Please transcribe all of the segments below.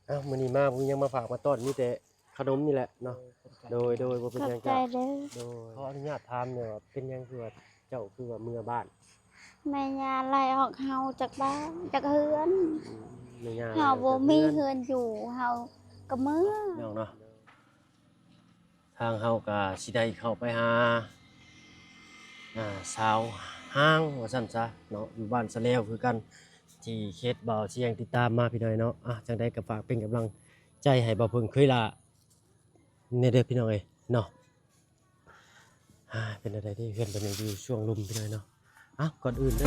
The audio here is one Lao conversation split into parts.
ອ້າວ ມື້ນີ້ມາບໍ່ມີຫຍັງມາຝາກມາຕ້ອນ ມີແຕ່ຂະໜົມນີ້ແຫຼະເນາະ. ໂດຍ ໂດຍ ບໍ່ເປັນຫຍັງ ຂອບໃຈເດີ. ໂດຍ ຂໍອະນຸຍາດຖາມແດ່ວ່າ ເປັນຫຍັງຄືວ່າເຈົ້າຄືວ່າເມືອບ້ານ? ແມ່ຍ່າໄລ່ອອກເຮົາຈາກບ້ານ ຈາກເຮືອນ. ອືມ ແມ່ຍ່າ ເຮົາບໍ່ມີເຮືອນຢູ່ ເຮົາກໍເມືອ ພີ່ນ້ອງເນາະ. ທາງເຮົາກໍຊິໄດ້ເຂົ້າໄປຫາ ອ່າ ສາວຮ້າງວ່າຊັ້ນຊະເນາະ ຢູ່ບ້ານສະແລວຄືກັນ ທີ່ເຂດບ່າວຊຽງຕິດຕາມມາ ພີ່ນ້ອງເນາະ. ອ່າ ຈັ່ງໃດກໍຝາກເປັນກຳລັງໃຈໃຫ້ບ່າວເຜິ້ງເຄີຍຫຼ້າແດ່ເດີ ພີ່ນ້ອງເອີຍເນາະ. ອ່າ ເປັນແນວໃດເດ ເຮືອນເພິ່ນຍັງຢູ່ຊ່ວງລຸ່ມ ພີ່ນ້ອງເນາະ. ເອົ້າ ກ່ອນອື່ນເດີ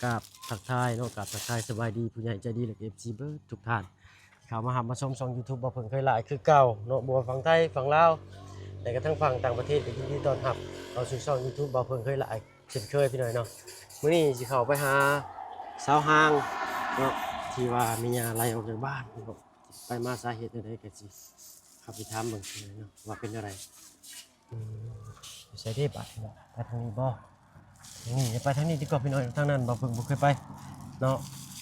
ກາບທັກທາຍເນາະ ກາບທັກທາຍສະບາຍດີຜູ້ໃຫຍ່ໃຈດີ ແລະ ເອັຟຊີ ເບິດທຸກທ່ານ ເຂົ້າມາຮັບມາຊົມຊ່ອງ YouTube ບ່າວເຜິ້ງເຄີຍຫຼ້າຄືເກົ່າເນາະ. ບໍ່ວ່າຝັ່ງໄທ ຝັ່ງລາວ ແລະກະທັງຝັ່ງຕ່າງປະເທດ ກໍຍິນດີຕ້ອນຮັບເຂົ້າສູ່ຊ່ອງ YouTube ບ່າວເຜິ້ງເຄີຍຫຼ້າ ເຊັ່ນເຄີຍ ພີ່ນ້ອງເນາະ. ມື້ນີ້ຊິເຂົ້າໄປຫາສາວຮ້າງເນາະ ທີ່ວ່າແມ່ຍ່າໄລ່ອອກຈາກບ້ານເນາະ. ໄປມາສາເຫດແນວໃດ ກໍຊິເຂົ້າໄປຖາມເບິ່ງເນາະ ວ່າເປັນແນວໃດ. ອືມ ຢູ່ໃສເດບາດນີ້ ໄປທາງນີ້ບໍ່? ທາງນີ້ ຢ່າໄປທາງນີ້ດີກວ່າ ພີ່ນ້ອງ. ທາງນັ້ນບ່າວເຜິ້ງບໍ່ເຄີຍໄປເນາະ.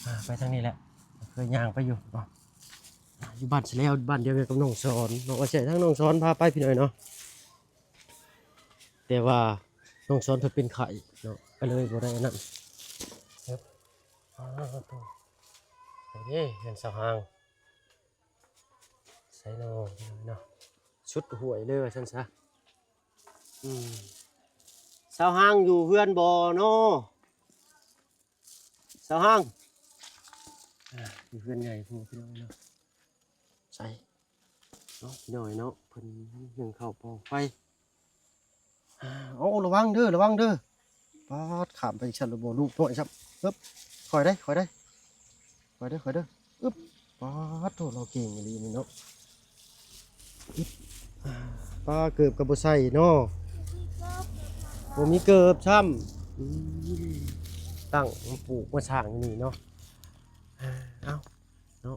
ອ່າ ໄປທາງນີ້ແຫຼະ ເຄີຍຍ່າງໄປຢູ່ເນາະ. ອ່າ ຢູ່ບ້ານຊະແລວ ບ້ານດຽວກັນກັບນ້ອງສອນເນາະ. ວ່າໃສ່ທາງນ້ອງສອນພາໄປ ພີ່ນ້ອງເນາະ. ແຕ່ວ່ານ້ອງສອນເພິ່ນເປັນໄຂ້ເນາະ ກໍເລີຍບໍ່ໄດ້ອັນນັ້ນ. ເອີບ ອ້າວ ໂທ້ ໃສເດເຮືອນສາວຮ້າງ? ໃສເນາະ ເນາະ ສຸດຫ້ວຍເລີຍວ່າຊັ້ນຊະ. ອືມ ສາວຮ້າງຢູ່ເຮືອນບໍ່ເນາະ? ສາວຮ້າງ ອ່າ ຢູ່ເຮືອນໃຫຍ່ພຸ້ນ ພີ່ນ້ອງເນາະ. ໃສເນາະ ພີ່ນ້ອງເນາະ ເພິ່ນຍັງເຂົ້າປອງໄຟ. ໂອ້ ລະວັງເດີ ລະວັງເດີ. ປາດ ຂ້າມໄປຊັ້ນລະບໍ່ ລູກນ້ອຍຊ້ຳ. ເອີບ ຄ່ອຍເດີ ຄ່ອຍເດີ ຄ່ອຍເດີ ຄ່ອຍເດີ. ອຶບ ປາດໂທ້ ລາວເກັ່ງອີ່ຫຼີນີ້ເນາະ. ອຶບ ອ່າ ປາ ເກີບກໍບໍ່ໃສ່ເນາະ ບໍ່ມີເກີບຊ້ຳ. ອືມ ຕັ້ງມາປູກມາສ້າງຢູ່ນີ້ເນາະ. ອ່າ ເອົ້າ ເນາະ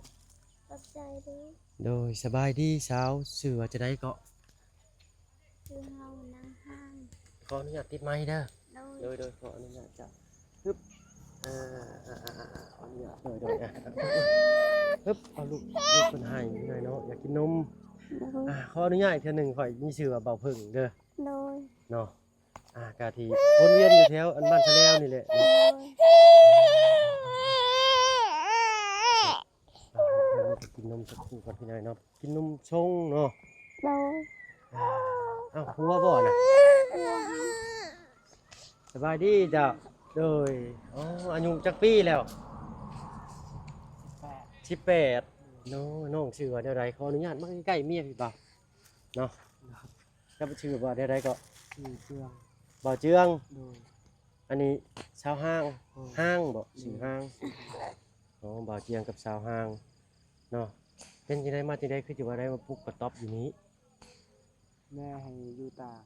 ຂອບໃຈເດີ. ໂດຍ ສະບາຍດີສາວ ຊື່ວ່າຈັ່ງໃດເກາະ? ຊື່ເຮົານາງຮ້າງ. ຂໍອະນຸຍາດຕິດໄມເດີ. ໂດຍ ໂດຍ ໂດຍ ຂໍອະນຸຍາດເຈົ້າ. ຮຶບ ອ່າ ອ່າ ອ່າ ອ່າ ຂໍອະນຸຍາດ ໂດຍ ໂດຍ ອ່າ ຮຶບ ເອົາລູກ ລູກເພິ່ນໄຫ້ໜ້ອຍເນາະ ຢາກກິນນົມ. ໂດຍ ອ່າ ຂໍອະນຸຍາດອີກເທື່ອໜຶ່ງ ຂ້ອຍມີຊື່ວ່າບ່າວເຜິ້ງເດີ. ໂດຍ ເນາະ. ອ່າ ກະທີ່ວົນວຽນຢູ່ແຖວອັນບ້ານຊະແລວນີ້ແຫຼະເນາະ. ໂດຍ ອ່າ ເພິ່ນກໍກິນນົມສັກຄູ່ກັບພີ່ນ້ອຍເນາະ ກິນນົມຊົງເນາະ. ໂດຍ ອ່າ ອ້າວ ຜົວບໍ່ນະ? ສະບາຍດີເຈົ້າ. ໂດຍ ອໍ ອາຍຸຈັກປີແລ້ວ? ສິບແປດ. ເນາະ ນ້ອງຊື່ວ່າແນວໃດ? ຂໍອະນຸຍາດມາໃກ້ໆເມຍພີ່ບ່າວເນາະ. ເຈົ້າຊື່ວ່າແນວໃດເກາະ? ຊື່ເຈືອງ. ບ່າວເຈືອງ. ໂດຍ ອັນນີ້ສາວຮ້າງ. ໂດຍ ຮ້າງບໍ່? ໂດຍ ຊື່ຮ້າງ. ອໍ ບ່າວເຈືອງກັບສາວຮ້າງເນາະ. ເປັນຈັ່ງໃດ ມາຈັ່ງໃດ ຄືຊິວ່າໄດ້ມາປຸກກະຕ໊ອບຢູ່ນີ້? ແມ່ໃຫ້ຢູ່ຕ່າງ.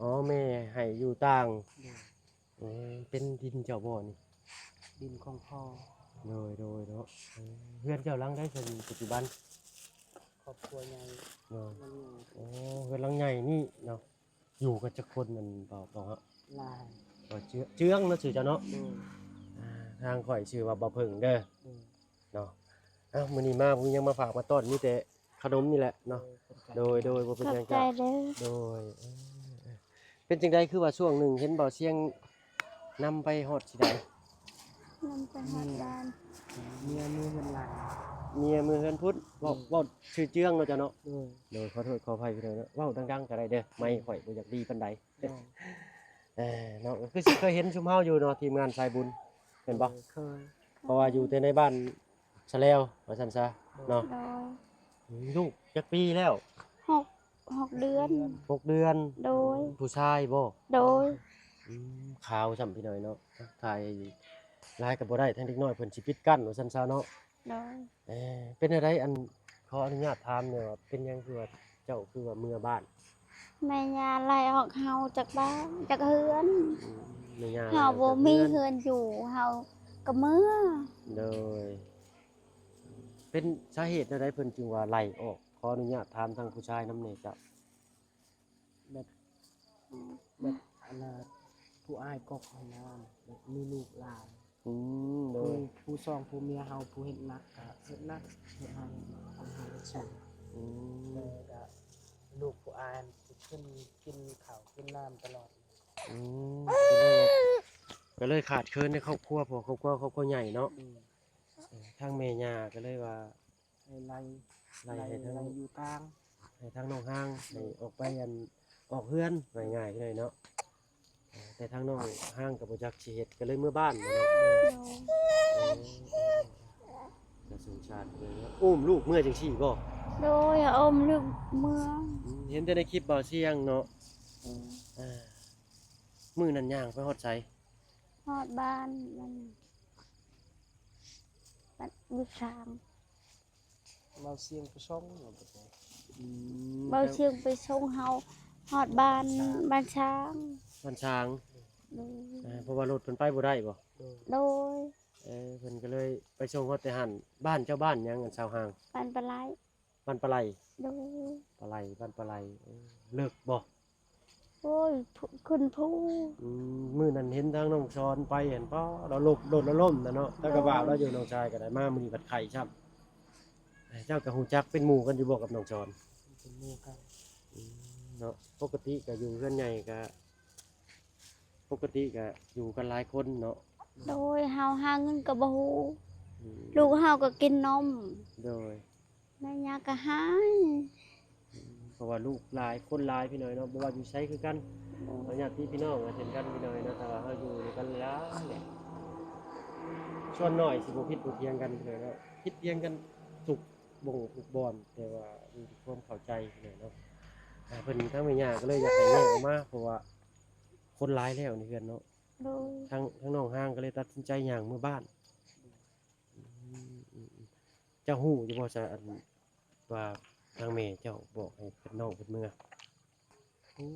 ອໍ ແມ່ໃຫ້ຢູ່ຕ່າງ. ໂດຍ ເອີ ເປັນດິນເຈົ້າບໍ່ນີ້? ດິນຂອງພໍ່. ໂດຍ ໂດຍເນາະ. ເອີ ເຮືອນເຈົ້າຫຼັງໃດ ປັດຈຸບັນ? ຄອບຄົວໃຫຍ່ເນາະ. ໂອ້ ເຮືອນຫຼັງໃຫຍ່ນີ້ເນາະ. ຢູ່ກັນຈັກຄົນ ອັນ ບ່າວ ບ່າວ ຫຼາຍ. ບ່າວເຈືອງ ເຈືອງເນາະ ຊື່ເຈົ້າເນາະ. ໂດຍ ອ່າ ທາງຂ້ອຍຊື່ວ່າບ່າວເຜິ້ງເດີ. ໂດຍ ເນາະ. ອ້າວ ມື້ນີ້ມາບໍ່ມີຫຍັງມາຝາກມາຕ້ອນ ມີແຕ່ຂະໜົມນີ້ແຫຼະເນາະ. ໂດຍ ໂດຍ ບໍ່ເປັນຫຍັງ ຂອບໃຈເດີ. ໂດຍ ເອີ ເປັນຈັ່ງໃດ ຄືວ່າຊ່ວງໜຶ່ງເຫັນບ່າວຊຽງນຳໄປຮອດທີ່ໃດ? ນຳໄປຮອດບ້ານ ເມຍເມືອເຮືອນຫຼັງ. ເມຍເມືອເຮືອນພຸ້ນ. ເວົ້າ ອືມ ເວົ້າຊື່ເຈືອງເນາະ ເຈົ້າເນາະ. ໂດຍ ໂດຍ ຂໍໂທດຂໍອະໄພ ພີ່ນ້ອງເນາະ ເວົ້າດັງໆກໍໄດ້ເດີ ໄມຂ້ອຍບໍ່ຢາກດີປານໃດ. ໂດຍ ເອີ ເນາະ ກໍຄືຊິເຄີຍເຫັນຊຸມເຮົາຢູ່ເນາະ ທີມງານສາຍບຸນ ແມ່ນບໍ່? ໂດຍ ເຄີຍ. ເພາະວ່າຢູ່ແຕ່ໃນບ້ານຊະແລວ ວ່າຊັ້ນຊະເນາະ. ໂດຍ ອືມ ລູກຈັກປີແລ້ວ? ຫົກ ຫົກເດືອນ. ຫົກເດືອນ. ໂດຍ ຜູ້ຊາຍບໍ່? ໂດຍ ອືມ ຂາວຊ້ຳ ພີ່ນ້ອງເນາະ ຖ່າຍຫຼາຍກໍບໍ່ໄດ້ ທັງເດັກນ້ອຍເພິ່ນຊິປິດກັ້ນ ວ່າຊັ້ນຊະເນາະ. ໂດຍ ເອີ ເປັນແນວໃດ ອັນ ຂໍອະນຸຍາດຖາມແດ່ວ່າ ເປັນຫຍັງຄືວ່າເຈົ້າຄືວ່າເມືອບ້ານ? ແມ່ຍ່າໄລ່ອອກເຮົາຈາກບ້ານ ຈາກເຮືອນ. ອືມ ແມ່ຍ່າ ເຮົາບໍ່ມີເຮືອນຢູ່ ເຮົາກໍເມືອ. ໂດຍ ເປັນສາເຫດແນວໃດເພິ່ນຈຶ່ງວ່າໄລ່ອອກ? ຂໍອະນຸຍາດຖາມທາງຜູ້ຊາຍນຳແດ່ເຈົ້າ. ແບບ ແບບອັນນ່າ ຜູ້ອ້າຍກອກໃຫ້ນາ ແບບມີລູກຫຼາຍ. ອືມ ໂດຍ. ຜູ້ ຜູ້ສອງ ຜູ້ເມຍເຮົາ ຜູ້ເຮັດໜັກກະເຮັດໜັກ ເຮັດໃຫ້ຄົນເຮົາເຮັດສູງ. ອືມ ແຕ່ກະລູກຜູ້ອ້າຍຫັ້ນ ຂຶ້ນກິນເຂົ້າກິນນ້ຳຕະຫຼອດ. ອືມ ກໍເລີຍ ກໍເລີຍຂາດເຂີນໃນຄອບຄົວ ເພາະຄອບຄົວ ຄອບຄົວໃຫຍ່ເນາະ. ອືມ ເອີ ທາງແມ່ຍ່າກໍເລີຍວ່າ ໄລ່ ໄລ່ ໄລ່ ໃຫ້ທາງ ໄລ່ຢູ່ຕ່າງ ໃຫ້ທາງນ້ອງຮ່າງ ໃຫ້ອອກໄປ ອັນ ອອກເຮືອນ ວ່າງ່າຍໆເລີຍເນາະ. ເອີ ແຕ່ທາງນ້ອງຮ່າງກໍບໍ່ຈັກຊິເຮັດ ກໍເລີຍເມືອບ້ານເນາະ. ໂດຍ ເອີ ກໍສົງສານເພິ່ນເນາະ. ອຸ້ມລູກເມືອຈັ່ງຊີ້ບໍ່? ໂດຍ ອຸ້ມລູກເມືອ. ອືມ ເຫັນແຕ່ໃນຄລິບບ່າວຊຽງເນາະ. ເອີ ເອີ ມື້ນັ້ນຍ່າງໄປຮອດໃສ? ຮອດບ້ານ ບ້ານ ບ້ານຢູ່ຊາງ. ບ່າວຊຽງໄປສົ່ງ ອືມ ບ່າວຊຽງໄປສົ່ງເຮົາຮອດບ້ານ ບ້ານຊາງ ບ້ານຊາງ. ໂດຍ ເອີ ເພາະວ່າລົດເພິ່ນໄປບໍ່ໄດ້ບໍ່? ໂດຍ ໂດຍ. ເອີ ເພິ່ນກໍເລີຍໄປສົ່ງຮອດແຕ່ຫັ້ນ. ບ້ານເຈົ້າບ້ານຫຍັງ ອັນຊາວຮ່າງ? ບ້ານປາໄລ. ບ້ານປາໄລ. ໂດຍ ປາໄລ ບ້ານປາໄລ. ເອີ ເລິກບໍ່? ໂອ້ຍ ຂຶ້ນພູ. ອືມ ມື້ນັ້ນເຫັນທາງນ້ອງຊອນໄປຫັ້ນ ປ້າ ລາວລົບລົດລາວລົ້ມນະເນາະ. ເຈົ້າກໍວ່າລາວຢູ່ ນ້ອງຊາຍກໍໄດ້ມາ ມື້ນີ້ພັດໄຂ້ຊ້ຳ. ເຈົ້າກໍຮູ້ຈັກເປັນໝູ່ກັນຢູ່ບໍ່ກັບນ້ອງຊອນ? ເປັນໝູ່ກັນ. ອືມ ເນາະ ປົກກະຕິກໍຢູ່ເຮືອນໃຫຍ່ກໍ ປົກກະຕິກໍຢູ່ກັນຫຼາຍຄົນເນາະ. ໂດຍ ເຮົາຫາເງິນກໍບໍ່ຮູ້. ອືມ ລູກເຮົາກໍກິນນົມ. ໂດຍ ແມ່ຍ່າກໍຫາຍ. ອືມ ເພາະວ່າລູກຫຼາຍ ຄົນຫຼາຍ ພີ່ນ້ອງເນາະ ບໍ່ວ່າຢູ່ໃສຄືກັນ. ໂດຍ ເຮົາຍາດຕິພີ່ນ້ອງກໍເຊັ່ນກັນ ພີ່ນ້ອງເນາະ. ຖ້າວ່າເຮົາຢູ່ນຳກັນຫຼາຍໆ ສ່ວນໜ້ອຍຊິບໍ່ຜິດບໍ່ຖຽງກັນ ພີ່ນ້ອງເນາະ. ຜິດຖຽງກັນທຸກບ່ອນທຸກບ່ອນ ແຕ່ວ່າຢູ່ທີ່ຄວາມເຂົ້າໃຈ ພີ່ນ້ອງເນາະ. ອ່າ ເພິ່ນ ທາງແມ່ຍ່າກໍເລີຍຢາກໃຫ້ແຍກອອກມາ ເພາະວ່າຄົນຫຼາຍແລ້ວໃນເຮືອນເນາະ. ໂດຍ ທາງ ທາງນ້ອງຮ່າງກໍເລີຍຕັດສິນໃຈຍ່າງເມືອບ້ານ. ອືມ ອືມ ເຈົ້າຮູ້ຢູ່ບໍ່ຊະ ອັນ ວ່າທາງແມ່ເຈົ້າບອກໃຫ້ເພິ່ນ ນ້ອງເພິ່ນເມືອ? ຮູ້.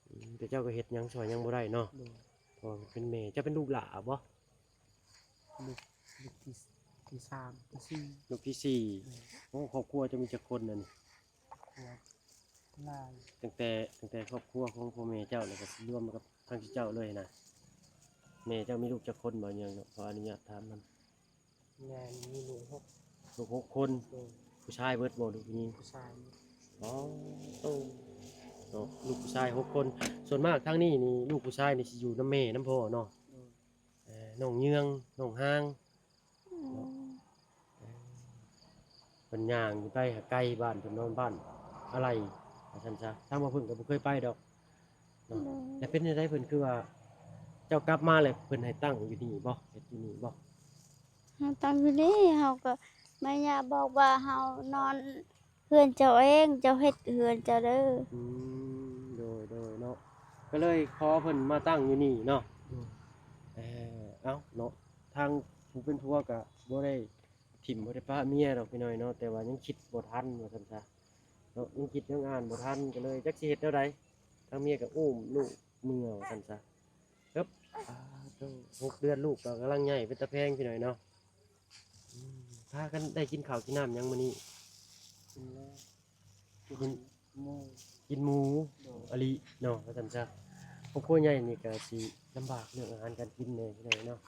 ອືມ ແຕ່ເຈົ້າກໍເຮັດຫຍັງຊ່ອຍຫຍັງບໍ່ໄດ້ເນາະ. ໂດຍ ເພາະວ່າເປັນແມ່. ເຈົ້າເປັນລູກຫຼ້າບໍ່? ລູກ ລູກທີ ທີສາມ ທີສີ່. ລູກທີສີ່. ໂດຍ ໂອ້ ຄອບຄົວເຈົ້າມີຈັກຄົນອັນນີ້? ຄອບຄົວຫຼາຍ. ຕັ້ງແຕ່ ຕັ້ງແຕ່ຄອບຄົວຂອງພໍ່ແມ່ເຈົ້າ ແລ້ວກໍລວມກັບທາງເຈົ້າເລີຍນະ. ແມ່ເຈົ້າມີລູກຈັກຄົນບໍ່? ຍັງເນາະ ຂໍອະນຸຍາດຖາມນຳ. ແມ່ນ ມີລູກຫົກ ລູກຫົກຄົນ. ໂດຍ ຜູ້ຊາຍເບິດບໍ່ ຫຼືຜູ້ຍິງ? ຜູ້ຊາຍ. ອໍ ໂອ້ ເນາະ ລູກຜູ້ຊາຍຫົກຄົນ. ສ່ວນມາກທາງນີ້ນີ້ ລູກຜູ້ຊາຍນີ້ຊິຢູ່ນຳແມ່ນຳພໍ່ເນາະ. ໂດຍ ເອີ ນ້ອງເຍືອງ ນ້ອງຮ່າງ ອືມ ເນາະ. ເອີ ເພິ່ນຍ່າງໄປຫາໄກ ບ້ານເພິ່ນນອນບ້ານອາໄລ ວ່າຊັ້ນຊະ. ທາງບ່າວເພິ່ງກໍບໍ່ເຄີຍໄປດອກ. ເນາະ. ໂດຍ ແລ້ວເປັນຈັ່ງໃດ ເພິ່ນຄືວ່າເຈົ້າກັບມາແລ້ວເພິ່ນໃຫ້ຕັ້ງຢູ່ນີ້ບໍ່? ເຮັດຢູ່ນີ້ບໍ່? ເຮົາຕັ້ງຢູ່ນີ້ ເຮົາກໍ ແມ່ຍ່າບອກວ່າເຮົານອນເຮືອນເຈົ້າເອງ ເຈົ້າເຮັດເຮືອນເຈົ້າເດີ. ອືມ ໂດຍ ໂດຍເນາະ. ກໍເລີຍຂໍເພິ່ນມາຕັ້ງຢູ່ນີ້ເນາະ. ໂດຍ ເອີ ເອົ້າເນາະ ທາງຜູ້ເປັນຜົວກໍບໍ່ໄດ້ຖິ້ມ ບໍ່ໄດ້ປະເມຍດອກ ພີ່ນ້ອງເນາະ ແຕ່ວ່າຍັງຄິດບໍ່ທັນ ວ່າຊັ້ນຊະເນາະ. ຍັງຄິດຍັງອ່ານບໍ່ທັນ ກໍເລີຍຈັກຊິເຮັດແນວໃດ. ທາງເມຍກໍອຸ້ມລູກເມືອ ວ່າຊັ້ນຊະ. ເອີບ ອ່າ ໂທ້ ຫົກເດືອນ ລູກກໍກຳລັງໃຫຍ່ເປັນຕາແພງ ພີ່ນ້ອງເນາະ. ອືມ ພາກັນໄດ້ກິນເຂົ້າກິນນ້ຳຫຍັງມື້ນີ້? ກິນແລ້ວ ກິນ ກິນໝູ ກິນໝູ. ໂດຍ ອະລິເນາະ ວ່າຊັ້ນຊະ. ຄອບຄົວໃຫຍ່ນີ້ກໍຊິລຳບາກເລື່ອງອາຫານການກິນແດ່ ພີ່ນ້ອງເນາະ.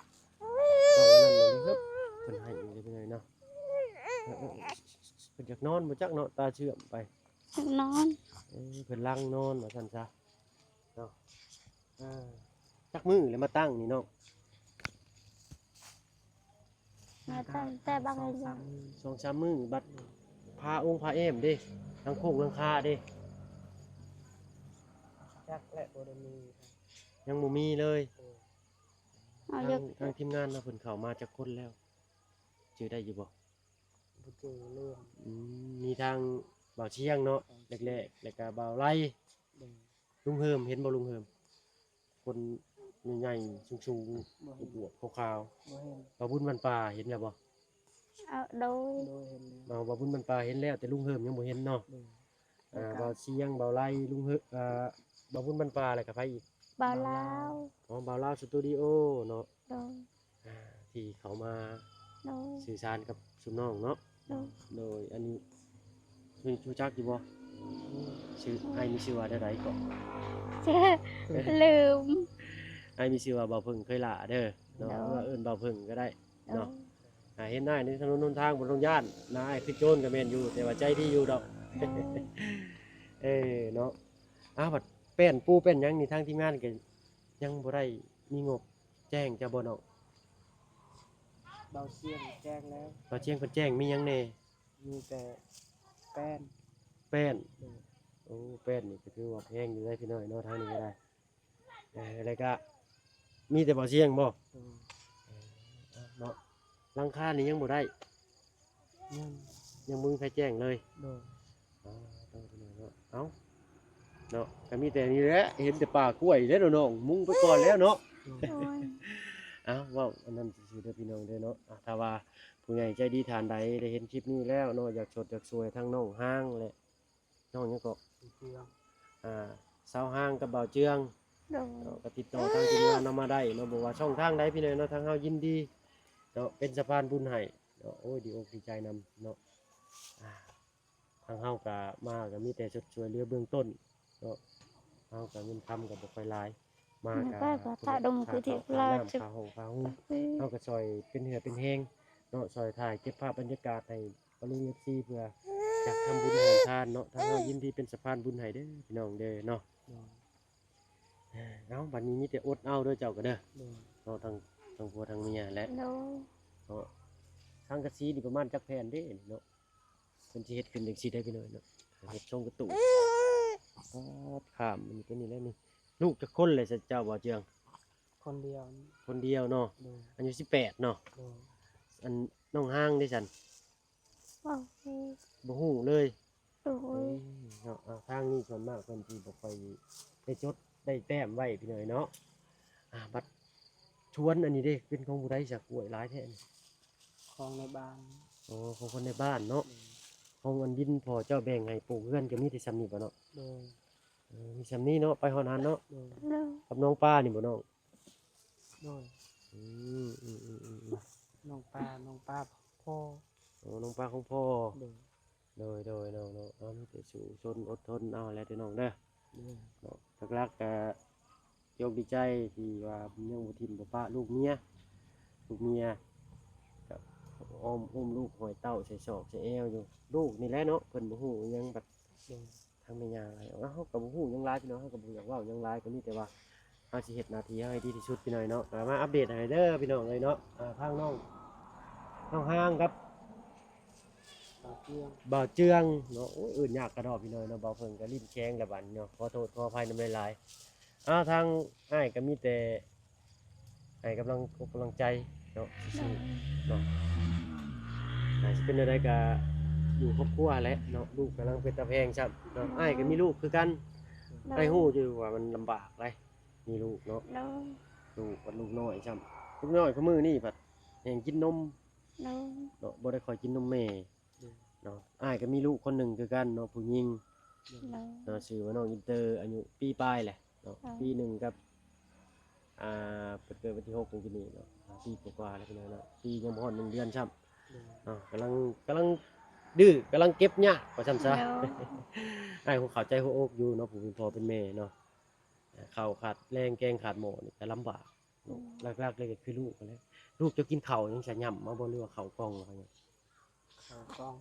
ຕ້ອງອັນນັ້ນເນາະ ເພິ່ນໃຫ້ອີກເລີຍ ພີ່ນ້ອງເນາະ. ເອີ ເອີ ເພິ່ນຢາກນອນບໍ່ຈັກເນາະ ຕາເຊື່ອມໄປ. ຢາກນອນ. ເອີ ເພິ່ນຫຼັ່ງນອນ ວ່າຊັ້ນຊະເນາະ. ເອີ ຈັກມື້ແລ້ວມາຕັ້ງນີ້ເນາະ? ມາຕັ້ງແຕ່ບາງອາຍຸ ສອງສາມມື້ ສອງສາມມື້. ບັດ ໂດຍ ພາອົງພາແອ້ມເດ້ ຫຼັງໂຄກຫຼັງຄາເດ້? ຈັກແຫຼະ ບໍ່ໄດ້ມີ ຍັງບໍ່ມີເລີຍ. ໂດຍ ທາງ ທາງທີມງານເຮົາເພິ່ນເຂົ້າມາຈັກຄົນແລ້ວ ຈື່ໄດ້ຢູ່ບໍ່? ບໍ່ຈື່ເລີຍ. ອືມ ມີທາງບ່າວຊຽງເນາະ ແລກໆ ແລ້ວກະບ່າວໄລ. ໂດຍ ລຸງເຮີມ ເຫັນບໍ່ລຸງເຮີມ? ຄົນໃຫຍ່ໆ ສູງໆ ບໍ່ເຫັນ ອວບໆ ຂາວໆ. ບໍ່ເຫັນ. ບ່າວບຸນບ້ານປ່າເຫັນແລ້ວບໍ່? ເອີ ໂດຍ ໂດຍ ເຫັນແລ້ວ. ເອົາ ບ່າວບຸນບ້ານປ່າເຫັນແລ້ວ ແຕ່ລຸງເຮີມຍັງບໍ່ເຫັນເນາະ. ໂດຍ ອ່າ ແລ້ວກະ ບ່າວຊຽງ ບ່າວໄລ ລຸງເຮີມ ອ່າ ບ່າວບຸນບ້ານປ່າ ແລ້ວກະໃຜອີກ? ບ່າວລາວ. ອໍ ບ່າວລາວສະຕູດິໂອເນາະ. ໂດຍ ອ່າ ທີ່ເຂົ້າມາ ໂດຍ ສື່ສານກັບຊຸມນ້ອງເນາະ. ໂດຍ ໂດຍ ອັນນີ້ ຮູ້ ຮູ້ຈັກຢູ່ບໍ່? ຊື່ ອ້າຍມີຊື່ວ່າແນວໃດເກາະ? ລືມ. ອ້າຍມີຊື່ວ່າບ່າວເຜິ້ງເຄີຍຫຼ້າເດີເນາະ ໂດຍ ເອີ້ນບ່າວເຜິ້ງກໍໄດ້ເນາະ. ໂດຍ ອ່າ ເຫັນອ້າຍໃນຖະໜົນຫົນທາງບໍ່ຕ້ອງຢ້ານນະ, ອ້າຍຄືໂຈນກໍແມ່ນຢູ່ ແຕ່ວ່າໃຈດີຢູ່ດອກ. ໂດຍ ເອີເນາະ. ອ້າວ ບັດແປ້ນປູແປ້ນຫຍັງນີ້ ທາງທີມງານກໍຍັງບໍ່ໄດ້ມີງົບແຈ້ງເຈົ້າບໍ່ນ້ອງ? ເບົາຊຽງແຈ້ງແລ້ວ. ເບົາຊຽງເພິ່ນແຈ້ງມີຫຍັງແດ່? ມີແຕ່ແປ້ນ. ແປ້ນ. ໂດຍ. ໂອ້ ແປ້ນນີ້ກໍຖືວ່າແພງຢູ່ເດ້ພີ່ນ້ອງເນາະ ທາງນີ້ກໍໄດ້. ເອີ ແລ້ວກະມີແຕ່ເບົາຊຽງບໍ່? ໂດຍ. ເອີ ເນາະ ຫຼັງຄານີ້ຍັງບໍ່ໄດ້? ຍັງ. ຍັງບໍ່ມີໃຜແຈ້ງເລີຍ? ໂດຍ. ອໍ ຕ້ອງເນາະ ເອົ້າ ເນາະ ກໍມີແຕ່ນີ້ແຫຼະ ເຫັນແຕ່ປ່າກ້ວຍແລ້ວເນາະ ມຸງໄປກ່ອນແລ້ວເນາະ. ໂດຍ. ໂດຍ. ເອົ້າ ເວົ້າອັນນັ້ນຊື່ໆເດີພີ່ນ້ອງເດີເນາະ. ອ່າ ຖ້າວ່າຜູ້ໃຫຍ່ໃຈດີທ່ານໃດໄດ້ເຫັນຄລິບນີ້ແລ້ວເນາະ ຢາກຊົດຢາກຊ່ວຍທາງນ້ອງຮາງ ແລະ ນ້ອງຫຍັງເກາະ? ເຈືອງ. ອ່າ ສາວຮາງກັບບ່າວເຈືອງ. ໂດຍ. ເນາະ ກໍຕິດຕໍ່ທາງທີມງານເຮົາມາໄດ້ເນາະ ບໍ່ວ່າຊ່ອງທາງໃດພີ່ນ້ອງເນາະ ທາງເຮົາຍິນດີເນາະ ເປັນສະພານບຸນໃຫ້ເນາະ. ໂອ້ຍ ດີອົກດີໃຈນຳເນາະ. ອ່າ ທາງເຮົາກໍມາກໍມີແຕ່ຊົດຊ່ວຍເຫຼືອເບື້ອງຕົ້ນເນາະ ເຮົາກໍເງິນຄຳກໍບໍ່ຄ່ອຍຫຼາຍ ມາກໍ ເຮົາກໍຊ່ອຍເປັນເຫື່ອເປັນແຮງເນາະ ຊ່ອຍຖ່າຍເກັບພາບບັນຍາກາດໃຫ້ປ້າລຸງ ເອັຟຊີ ເພື່ອຢາກທຳບຸນໃຫ້ທານເນາະ. ທາງເຮົາຍິນດີເປັນສະພານບຸນໃຫ້ເດີພີ່ນ້ອງເດີເນາະ. ໂດຍ. ເອົ້າ ບັດນີ້ມີແຕ່ອົດເອົາເດີເຈົ້າກໍເດີ. ໂດຍ. ເນາະ ທັງ ທັງຜົວທັງເມຍແຫຼະ. ໂດຍ. ເນາະ ສັງກະສີນີ້ປະມານຈັກແຜ່ນເດ້ນີ້ເນາະ? ເພິ່ນຊິເຮັດຂຶ້ນຈັ່ງຊີ້ໄດ໋ພີ່ນ້ອງເນາະ ເຮັດຊົງກະຕູບ. ປາດ ຂ້າມມັນຕົວນີ້ແຫຼະນີ້. ລູກຈັກຄົນແຫຼະເຈົ້າ ບ່າວເຈືອງ? ຄົນດຽວ. ຄົນດຽວເນາະ. ໂດຍ. ອາຍຸສິບແປດເນາະ. ໂດຍ. ອັນນ້ອງຮາງເດຊັ້ນ? ບໍ່ຮູ້. ບໍ່ຮູ້ເລີຍ. ໂດຍ. ເອີ ເນາະ ອ່າ ທາງນີ້ສ່ວນມາກເພິ່ນຊິບໍ່ຄ່ອຍໄດ້ຈົດໄດ້ແຕ້ມໄວ້ພີ່ນ້ອງເນາະ. ອ່າ ບັດສວນອັນນີ້ເດ້ ເປັນຂອງຜູ້ໃດຊະ ກ້ວຍຫຼາຍແທ້ນີ້? ຂອງໃນບ້ານ. ອໍ ຂອງຄົນໃນບ້ານເນາະ. ໂດຍ. ຂອງອັນດິນພໍ່ເຈົ້າແບ່ງໃຫ້ປູກເຮືອນກໍມີແຕ່ຊ່ຳນີ້ບໍ່ເນາະ? ໂດຍ. ເອີ ມີຊ່ຳນີ້ເນາະ ໄປຮອດຫັ້ນເນາະ. ໂດຍ. ໂດຍ. ກັບນ້ອງປານີ້ບໍ່ນ້ອງ? ໂດຍ. ອືມ ອືມ ນ້ອງປາ ນ້ອງປາພໍ່. ໂອ້ ນ້ອງປາຂອງພໍ່. ໂດຍ. ໂດຍ ໂດຍ ນ້ອງເນາະ ເອົາ ມີແຕ່ສູ້ຊົນອົດທົນເອົາແຫຼະເດີນ້ອງເດີ. ໂດຍ. ເນາະ ຫຼັກໆກໍດີອົກດີໃຈທີ່ວ່າຍັງບໍ່ຖິ້ມບໍ່ປະລູກເມຍ ລູກເມຍກໍອ້ອມ ອຸ້ມລູກຫ້ອຍເຕົ້າໃສ່ຊອກໃສ່ແອວຢູ່. ລູກນີ້ແຫຼະເນາະ ເພິ່ນບໍ່ຮູ້ຫຍັງ ບັດ ໂດຍ ທາງແມ່ຍ່າ ເຮົາກໍບໍ່ຮູ້ຫຍັງຫຼາຍພີ່ນ້ອງ ເຮົາກໍບໍ່ຢາກເວົ້າຫຍັງຫຼາຍ ກໍມີແຕ່ວ່າ ເຮົາຊິເຮັດໜ້າທີ່ເຮົາໃຫ້ດີທີ່ສຸດພີ່ນ້ອງເນາະ. ກໍມາອັບເດດໃຫ້ເດີພີ່ນ້ອງເອີຍເນາະ. ອ່າ ທາງນ້ອງ ນ້ອງຮາງກັບ ບ່າວເຈືອງ ບ່າວເຈືອງເນາະ. ໂອ້ຍ ເອີ້ນຍາກກະດອກພີ່ນ້ອງເນາະ ບ່າວເຜິ້ງກໍລິ້ນແຂງແລ້ວບາດນີ້ເນາະ ຂໍໂທດຂໍອະໄພນຳຫຼາຍໆ. ເອົາ ທາງອ້າຍກໍມີແຕ່ໃຫ້ກຳລັງອົກກຳລັງໃຈເນາະ ສູ້ໆເນາະ. ອາ ຊິເປັນແນວໃດກໍຢູ່ຄອບຄົວແຫຼະເນາະ ລູກກຳລັງເປັນຕາແພງຊ້ຳເນາະ. ໂດຍ. ອ້າຍກໍມີລູກຄືກັນ. ໂດຍ. ອ້າຍຮູ້ຢູ່ວ່າມັນລຳບາກຫຼາຍ ມີລູກເນາະ. ໂດຍ. ລູກ ບັດລູກນ້ອຍຊ້ຳ ລູກນ້ອຍຄູ່ມື້ນີ້ບັດແຮ່ງກິນນົມ. ໂດຍ. ເນາະ ບໍ່ໄດ້ຄ່ອຍກິນນົມແມ່. ໂດຍ. ເນາະ ອ້າຍກໍມີລູກຄົນໜຶ່ງຄືກັນເນາະ ຜູ້ຍິງ. ໂດຍ. ເນາະ ຊື່ວ່ານ້ອງອິນເຕີ ອາຍຸປີປາຍແຫຼະເນາະ. ໂດຍ. ປີໜຶ່ງກັບ ອ່າ ເພິ່ນເກີດວັນທີຫົກ ປີນີ້ເນາະ ຫ້າປີກວ່າໆແລ້ວພີ່ນ້ອງເນາະ ປີຍັງບໍ່ຮອດໜຶ່ງເດືອນຊ້ຳ. ໂດຍ. ເນາະ ກຳລັງ ກຳລັງດື້ ກຳລັງເກັບຍາກວ່າຊັ້ນຊະ. ໂດຍ. ອ້າຍກໍເຂົ້າໃຈຫົວອົກຢູ່ເນາະ ຜູ້ເປັນພໍ່ເປັນແມ່ເນາະ. ເຂົ້າຂາດແລງ ແກງຂາດໝໍ້ນີ້ກໍລຳບາກເນາະ. ອືມ. ຫຼັກໆເລີຍກໍຄືລູກຫັ້ນແຫຼະ. ລູກເຈົ້າກິນເຂົ້າຫຍັງຊະ ຫຍ້ຳເອົາບໍ່ ຫຼືວ່າເຂົ້າກ່ອງວ່າຫຍັງ? ເຂົ້າກ່ອງ.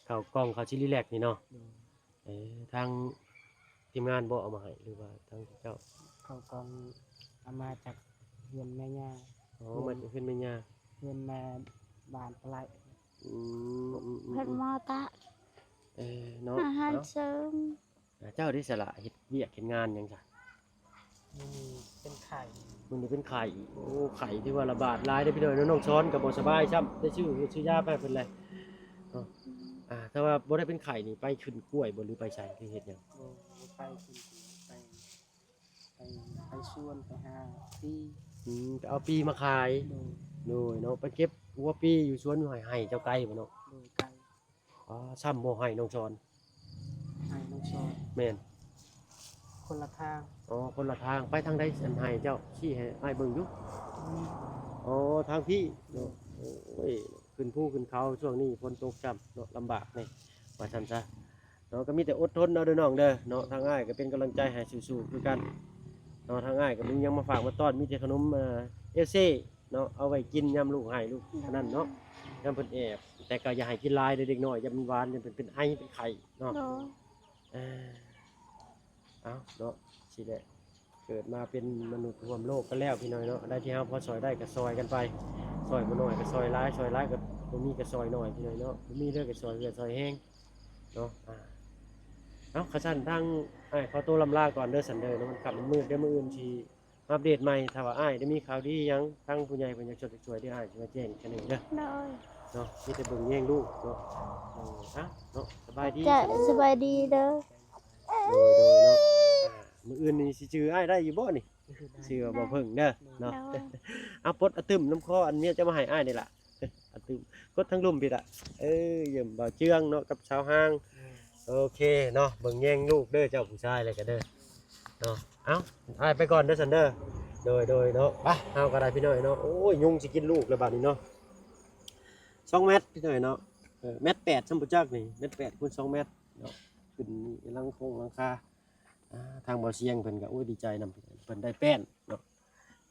ເຂົ້າກ່ອງ ເຂົ້າຊີຣີແລັກນີ້ເນາະ. ໂດຍ. ເອີ ທາງທີມງານບໍ່ເອົາມາໃຫ້ ຫຼືວ່າທາງເຈົ້າ? ເຂົ້າກ່ອງເອົາມາຈາກເຮືອນແມ່ຍ່າ. ອໍ ເຮືອນ ມາຈາກເຮືອນແມ່ຍ່າ ເຮືອນແມ່ບ້ານປະໄລ. ອືມ ອືມ ອືມ ເພິ່ນມາຕະ ເອີ ເນາະ ອາຫານເສີມ. ເອົ້າ ອາ ເຈົ້າເດສະຫຼະ ເຮັດວຽກເຮັດງານຫຍັງຊະ? ມື້ນີ້ເປັນໄຂ້. ມື້ນີ້ເປັນໄຂ້. ໂອ້ ໄຂ້ຖືວ່າລະບາດຫຼາຍເດ້ພີ່ນ້ອງເນາະ. ນ້ອງຊອນກໍບໍ່ສະບາຍຊ້ຳ ໄດ້ຊື້ ຊື້ຢາໄປໃຫ້ເພິ່ນແຫຼະເນາະ. ອາ ຖ້າວ່າບໍ່ໄດ້ເປັນໄຂ້ນີ້ ໄປຂຶ້ນກ້ວຍບໍ່ ຫຼືໄປໃສ ຫຼືເຮັດຫຍັງ? ບໍ່ ບໍ່ໄປຂຶ້ນກ້ວຍ ໄປ ໄປ ໄປສວນ ໄປຫາປີ. ອືມ ໄປເອົາປີມາຂາຍ. ໂດຍ. ໂດຍເນາະ ໄປເກັບຫົວປີຢູ່ສວນຢູ່ໄຮ່ ໄຮ່ເຈົ້າໄກບໍ່ນ້ອງ? ໂດຍ ໄກ. ອໍ ຊ້ຳບໍ່ໄຮ່ນ້ອງຊອນ? ໄຮ່ນ້ອງຊອນ. ແມ່ນ. ຄົນລະທາງ. ອໍ ຄົນລະທາງ. ໄປທາງໃດ ອັນໄຮ່ເຈົ້າ? ຊີ້ໃຫ້ອ້າຍເບິ່ງດູ. ອືມ. ອໍ ທາງພີ້ເນາະ. ໂອ້ຍ ຂຶ້ນພູຂຶ້ນເຂົາ ຊ່ວງນີ້ຝົນຕົກຊ້ຳເນາະ ລຳບາກແດ່. ວ່າຊັ້ນຊະເນາະ. ກໍມີແຕ່ອົດທົນເອົາເດີນ້ອງເດີເນາະ, ທາງອ້າຍກໍເປັນກຳລັງໃຈໃຫ້ສູ້ໆຄືກັນເນາະ. ທາງອ້າຍກໍບໍ່ມີຫຍັງມາຝາກມາຕ້ອນ ມີແຕ່ຂະໜົມ ເອີ ເອລເຊເນາະ ເອົາໄວ້ກິນຍາມລູກໄຫ້ລູກອັນນັ້ນເນາະ, ຍາມເພິ່ນແອບ. ແຕ່ກໍຢ່າໃຫ້ກິນຫຼາຍເດີເດັກນ້ອຍ, ຢ້ານມັນຫວານ ຢ້ານເພິ່ນເປັນໄອເປັນໄຂ້ເນາະ. ໂດຍ ເອີ ເອົາເນາະ ຊີ້ແຫຼະ ເກີດມາເປັນມະນຸດຮ່ວມໂລກກັນແລ້ວພີ່ນ້ອງເນາະ. ໄດ້ທີ່ເຮົາພໍຊ່ອຍໄດ້ກໍຊ່ອຍກັນໄປ, ຊ່ອຍບໍ່ໜ້ອຍກໍຊ່ອຍຫຼາຍ, ຊ່ອຍຫຼາຍກໍບໍ່ມີກໍຊ່ອຍໜ້ອຍພີ່ນ້ອງເນາະ, ບໍ່ມີເລີຍກໍຊ່ອຍເຫື່ອຊ່ອຍແຮງເນາະ. ອ່າ ເອົາ ຄັນຊັ້ນທາງອ້າຍຂໍໂຕລຳລາກ່ອນເດີຊັ້ນເດີເນາະ, ມັນຄ່ຳມັນມືດເດີ, ມື້ອື່ນຊິ ອັບເດດໃໝ່. ຖ້າວ່າອ້າຍໄດ້ມີຂ່າວດີຫຍັງ ທາງຜູ້ໃຫຍ່ເພິ່ນຢາກຊ່ວຍ ຊ່ວຍເດີ, ອ້າຍຊິມາແຈ້ງອີກເທື່ອໜຶ່ງເດີ. ໂດຍ ເນາະ ມີແຕ່ເບິ່ງແຍງລູກເນາະ. ເອີ ອ່ະ ເນາະ ສະບາຍດີ. ເຈົ້າ ສະບາຍດີເດີ. ໂດຍ ໂດຍເນາະ. ອ່າ ມື້ອື່ນນີ້ຊິຈື່ອ້າຍໄດ້ຢູ່ບໍ່ນີ້? ຊື່ວ່າບໍ່ເພິ່ງເດີເນາະ. ໂດຍ ເອົາ ປົດອະຕຶ້ມນຳຄໍ ອັນເມຍຈະມາໃຫ້ອ້າຍນີ້ລະ. ອະຕຶ້ມ ກົດທາງລຸ່ມພີ້ລະ. ເອີ ຢ້ຽມບ່າວເຈືອງເນາະ ກັບສາວຮາງ. ໂອເຄເນາະ, ເບິ່ງແຍງລູກເດີເຈົ້າ ຜູ້ຊາຍແລ້ວກໍເດີເນາະ. ເອົາ ອ້າຍໄປກ່ອນເດີຊັ້ນເດີ. ໂດຍ ໂດຍເນາະ. ໄປ ເຮົາກໍໄດ້ພີ່ນ້ອງເນາະ. ໂອ້ຍ ຍຸງຊິກິນລູກແລ້ວບາດນີ້ເນາະ. ສອງແມັດພີ່ນ້ອງເນາະ, ເອີ ແມັດແປດຊ້ຳບໍ່ຈັກນີ້, ແມັດແປດຄູນສອງແມັດເນາະ. ຂຶ້ນຫຼັງຄົງຫຼັງຄາ. ອ່າ ທາງບໍ່ສຽງເພິ່ນກໍ ໂອ້ຍ ດີໃຈນຳ, ເພິ່ນໄດ້ແປ້ນເນາະ,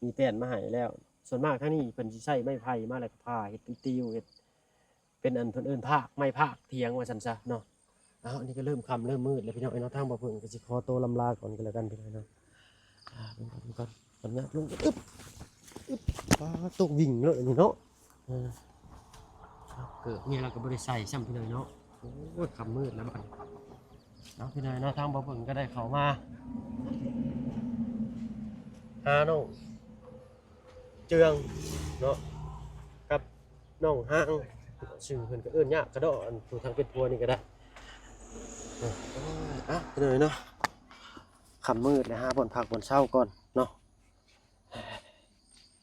ມີແປ້ນມາໃຫ້ແລ້ວ. ສ່ວນມາກທາງນີ້ເພິ່ນຊິໃຊ້ໄມ້ໄຜ່ມາ ແລ້ວກໍຜ່າເຮັດເປັນຕິວ ເຮັດເປັນອັນເພິ່ນເອີ້ນພາກ ໄມ້ພາກຖຽງວ່າຊັ້ນຊະເນາະ. ເອົາ ອັນນີ້ກໍເລີ່ມຄ່ຳເລີ່ມມືດແລ້ວພີ່ນ້ອງເອີຍເນາະ. ທາງບໍ່ເພິ່ງກໍຊິຂໍໂຕລຳລາກ່ອນກໍແລ້ວກັນພີ່ນ້ອງເນາະ. ອ່າ ເບິ່ງກ່ອນ ເບິ່ງກ່ອນ ຂອອນຍາດລົງ ອຶບ ອຶບ ປາ ຕົກວິ່ງໂລດອັນນີ້ເນາະ. ເອີ ເກີບເມຍລາວກໍບໍ່ໄດ້ໃສ່ຊ້ຳພີ່ນ້ອງເນາະ. ໂອ້ຍ ຄ່ຳມືດແລ້ວບັດນີ້. ເອົາ ພີ່ນ້ອງເນາະ, ທາງບໍ່ເພິ່ງກໍໄດ້ເຂົ້າມາຫານ້ອງເຈືອງເນາະ ກັບນ້ອງຮາງ, ຊື່ເພິ່ນກໍເອີ້ນຍາກກະເດາະ ອັນຜູ້ທາງເປັນຜົວນີ້ກໍໄດ້. ເອີ ອ່ະ ພີ່ນ້ອງເນາະ, ຄ່ຳມືດແລ້ວ ຫາບ່ອນພັກບ່ອນເຊົາກ່ອນເນາະ.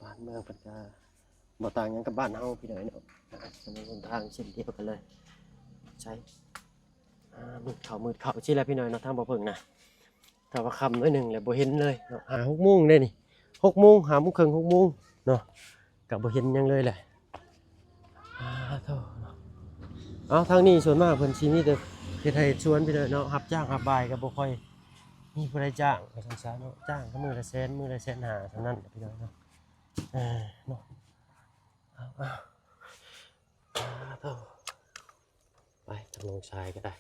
ບ້ານເມືອງເພິ່ນກະບໍ່ຕ່າງຫຍັງກັບບ້ານເຮົາພີ່ນ້ອງເນາະ, ຖະໜົນຫົນທາງເສັ້ນດຽວກັນເລີຍ. ໃສ ອ່າ ມືດເຂົ້າ ມືດເຂົ້າຊີ້ແຫຼະພີ່ນ້ອງເນາະ, ທາງບໍ່ເພິ່ງນະ. ຖ້າວ່າຄ່ຳໜ້ອຍໜຶ່ງແລ້ວບໍ່ເຫັນເລີຍເນາະ, ຫ້າຫົກໂມງເດ້ນີ້, ຫົກໂມງ ຫ້າໂມງເຄິ່ງ ຫົກໂມງເນາະ, ກະບໍ່ເຫັນຫຍັງເລີຍແຫຼະ. ອ່າ ໂທ້ເນາະ. ເອົາ ທາງນີ້ສ່ວນມາກເພິ່ນຊິມີແຕ່ເຮັດໄຮ່ເຮັດສວນພີ່ນ້ອງເນາະ, ຮັບຈ້າງຮັບບາຍກໍບໍ່ຄ່ອຍມີຜູ້ໃດຈ້າງວ່າຊັ້ນຊະເນາະ, ຈ້າງກໍມື້ລະແສນ ມື້ລະແສນຫ້າ ສ່ຳນັ້ນພີ່ນ້ອງເນາະ. ເອີ ເນາະ. ເອົາ ເອົາ ເອົາ ໂທ້ ໄປ ທາງນ້ອງຊາຍກໍໄດ້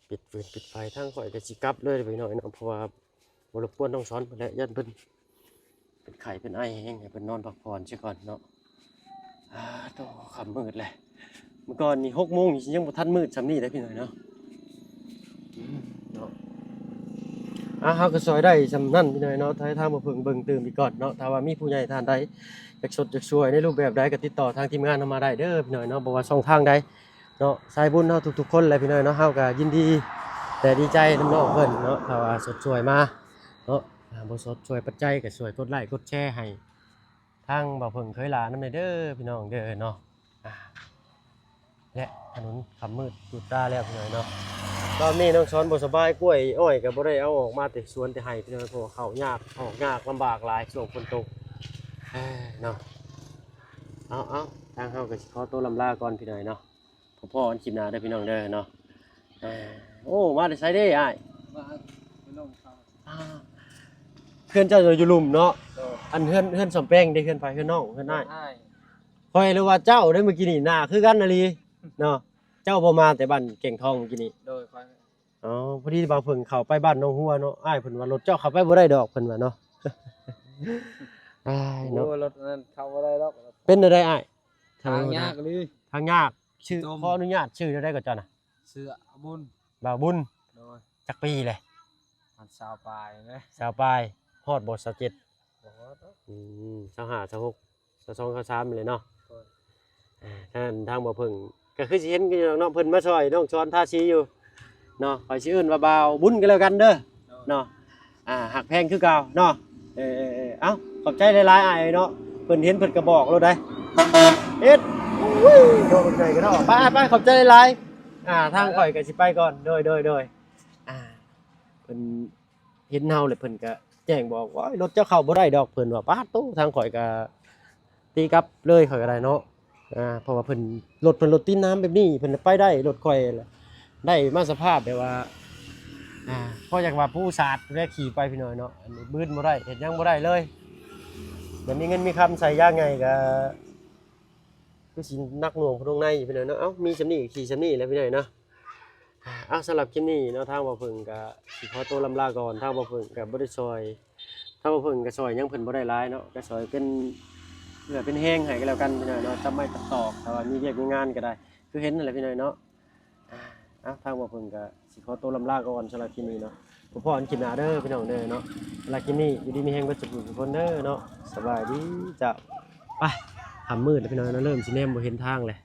ປິດຟືນປິດໄຟ. ທາງຂ້ອຍກໍຊິກັບເລີຍພີ່ນ້ອງເນາະ, ເພາະວ່າບໍ່ລົບກວນນ້ອງສອນເພິ່ນແຫຼະ, ຢ້ານເພິ່ນເປັນໄຂ້ເປັນໄອແຮງ, ໃຫ້ເພິ່ນນອນພັກຜ່ອນຊະກ່ອນເນາະ. ອ່າ ໂທ້ ຄ່ຳມືດແລ້ວ. ເມື່ອກ່ອນນີ້ຫົກໂມງນີ້ຍັງບໍ່ທັນມືດສ່ຳນີ້ເດ້ພີ່ນ້ອງເນາະ. ອືມ ເນາະ. ອ່າ ເຮົາກໍຊ່ອຍໄດ້ສ່ຳນັ້ນພີ່ນ້ອງເນາະ, ໃຫ້ທາງບໍ່ເພິ່ງເບິ່ງຕື່ມອີກກ່ອນເນາະ. ຖ້າວ່າມີຜູ້ໃຫຍ່ທ່ານໃດຢາກຊົດຢາກຊ່ວຍໃນຮູບແບບໃດ ກໍຕິດຕໍ່ທາງທີມງານເຮົາມາໄດ້ເດີພີ່ນ້ອງເນາະ, ບໍ່ວ່າຊ່ອງທາງໃດເນາະ. ສາຍບຸນເຮົາທຸກໆຄົນແຫຼະພີ່ນ້ອງເນາະ, ເຮົາກໍຍິນດີ ແຕ່ດີໃຈນຳນ້ອງເພິ່ນເນາະ, ຖ້າວ່າຊົດຊ່ວຍມາເນາະ. ອ່າ ບໍ່ຊົດຊ່ວຍປັດໄຈ ກໍຊ່ວຍກົດໄລກົດແຊໃຫ້ ທາງບ່າວເຜິ້ງເຂີຍຫຼ້ານຳແດ່ເດີພີ່ນ້ອງເດີເນາະ. ອ່າ ແລະ ຖະໜົນຄ່ຳມືດຕຸດຕາແລ້ວພີ່ນ້ອງເນາະ. ຕອນນີ້ນ້ອງສອນບໍ່ສະບາຍ, ກ້ວຍອ້ອຍກໍບໍ່ໄດ້ເອົາອອກມາແຕ່ສວນແຕ່ໄຮ່ພີ່ນ້ອງ, ເພາະວ່າເຂົ້າຍາກອອກຍາກລຳບາກຫຼາຍຊ່ວງຝົນຕົກເນາະ. ເອົາໆ ທາງເຮົາກໍຊິຂໍໂຕລຳລາກ່ອນພີ່ນ້ອງເນາະ. ພໍ້ກັນຄລິບໜ້າເດີພີ່ນ້ອງເດີເນາະ. ເອີ ໂອ້ ມາແຕ່ໃສເດ້ອ້າຍ? ມາແຕ່ນ້ອງເຂົາ. ອ່າ ເຮືອນເຈົ້າຢູ່ລຸ່ມເນາະ. ໂດຍ. ອັນເຮືອນ ເຮືອນສ້ອມແປງເດ້, ເຮືອນໃຜ? ເຮືອນນ້ອງ ເຮືອນອ້າຍ? ເຮືອນອ້າຍ. ຂ້ອຍຫຼືວ່າເຈົ້າເດ້ ມື້ກີ້ນີ້ໜ້າຄືກັນອີ່ຫຼີເນາະ. ເຈົ້າບໍ່ມາແຕ່ບ້ານແກ້ງທອງມື້ກີ້ນີ້? ໂດຍ ຂ້ອຍ. ອໍ ພໍດີບ່າວເຜິ້ງເຂົ້າໄປບ້ານໜອງຫົວເນາະ, ອ້າຍເພິ່ນວ່າລົດເຈົ້າເຂົ້າໄປບໍ່ໄດ້ດອກ ເພິ່ນວ່າເນາະ. ອ້າຍເນາະ. ໂອ້ ລົດນັ້ນເຂົ້າບໍ່ໄດ້ດອກ. ເປັນແນວໃດອ້າຍ? ທາງຍາກອີ່ຫຼີ. ທາງຍາກ. ຊື່ ຂໍອະນຸຍາດ ຊື່ແນວໃດກໍເຈົ້ານະ? ຊື່ອະບຸນ. ບ່າວບຸນ. ໂດຍ. ຈັກປີແຫຼະ? ຊາວປາຍເດ້. ຊາວປາຍ. ຮອດບໍ່ ຊາວເຈັດ? ບໍ່ຮອດດອກ. ອືມ ຊາວຫ້າ ຊາວຫົກ ຊາວສອງ ຊາວສາມນີ້ແຫຼະເນາະ. ໂດຍ. ອ່າ ທາງ ທາງບ່າວເຜິ້ງກໍຄືຊິເຫັນຢູ່ດອກເນາະ, ເພິ່ນມາຊ່ອຍນ້ອງສອນທາສີຢູ່ເນາະ. ຂ້ອຍຊິເອີ້ນວ່າບ່າວບຸນກໍແລ້ວກັນເດີ. ໂດຍ. ເນາະ. ອ່າ ຮັກແພງຄືເກົ່າເນາະ. ເອີ ເອີ ເອີ ເອົ້າ ຂອບໃຈຫຼາຍໆ ອ້າຍເນາະ, ເພິ່ນເຫັນເພິ່ນກໍບອກໂລດໄດ໋. ເຮັດ ໂອ້ຍ ໂດນໃຫຍ່ກັນເນາະ. ໄປ ໄປ ຂອບໃຈຫຼາຍໆ. ອ່າ ທາງຂ້ອຍກໍຊິໄປກ່ອນ. ໂດຍ ໂດຍ ໂດຍ. ອ່າ ເພິ່ນເຫັນເຮົາແລ້ວເພິ່ນກໍແຈ້ງບອກ, ໂອ້ຍ ລົດເຈົ້າເຂົ້າບໍ່ໄດ້ດອກ ເພິ່ນວ່າ. ປາດໂຕ ທາງຂ້ອຍກໍຕີກັບເລີຍ ຂ້ອຍກໍໄດ້ເນາະ. ອ່າ ເພາະວ່າເພິ່ນ ລົດເພິ່ນລົດຕີນນ້ຳແບບນີ້ ເພິ່ນໄປໄດ້, ລົດຂ້ອຍລະ ໄດ້ມາສະພາບແບບວ່າ ອ່າ ພໍຢາກວ່າປູສາດແລະຂີ່ໄປພີ່ນ້ອງເນາະ ອັນນີ້ບືນບໍ່ໄດ້ ເຮັດຫຍັງບໍ່ໄດ້ເລີຍ. ແບບມີເງິນມີຄຳໃສ່ຢາກໃຫຍ່ກະຄືຊິໜັກໜ່ວງພະວົງໃນຢູ່ພີ່ນ້ອງເນາະ. ເອົ້າ ມີສ່ຳນີ້ກະຂີ່ສ່ຳນີ້ແຫຼະພີ່ນ້ອງເນາະ. ເອົາ ສຳລັບຄລິບນີ້ເນາະ ທາງບ່າວເຜິ້ງກະຊິຂໍໂຕລຳລາກ່ອນ. ທາງບ່າວເຜິ້ງກະບໍ່ໄດ້ຊ່ອຍ ທາງບ່າວເຜິ້ງກະຊ່ອຍຫຍັງເພິ່ນບໍ່ໄດ້ຫຼາຍເນາະ ກະຊ່ອຍເປັນເຫື່ອເປັນແຮງໃຫ້ກັນແລ້ວກັນພີ່ນ້ອງເນາະ ຈັບໄມ້ຈັບຕອກ ຖ້າວ່າມີວຽກມີງານກະໄດ້ ຄືເຫັນຫັ້ນແຫຼະພີ່ນ້ອງເນາະ. ເອົ້າ ທາງບ່າວເຜິ້ງກະຊິຂໍໂຕລຳລາກ່ອນ ສຳລັບຄລິບນີ້ເນາະ. ພໍ້ກັນຄລິບໜ້າເດີພີ່ນ້ອງເດີເນາະ. ສຳລັບຄລິບນີ້ ຢູ່ດີມີແຮງເບິດສູ່ຜູ້ທຸກຄົນເດີເນາະ. ສະບາຍດີເຈົ້າ. ໄປ ຄ່ຳມືດແລ້ວພີ່ນ້ອງເນາະ ເລີ່ມຊິແນມບໍ່ເຫັນທາງແລ້ວ.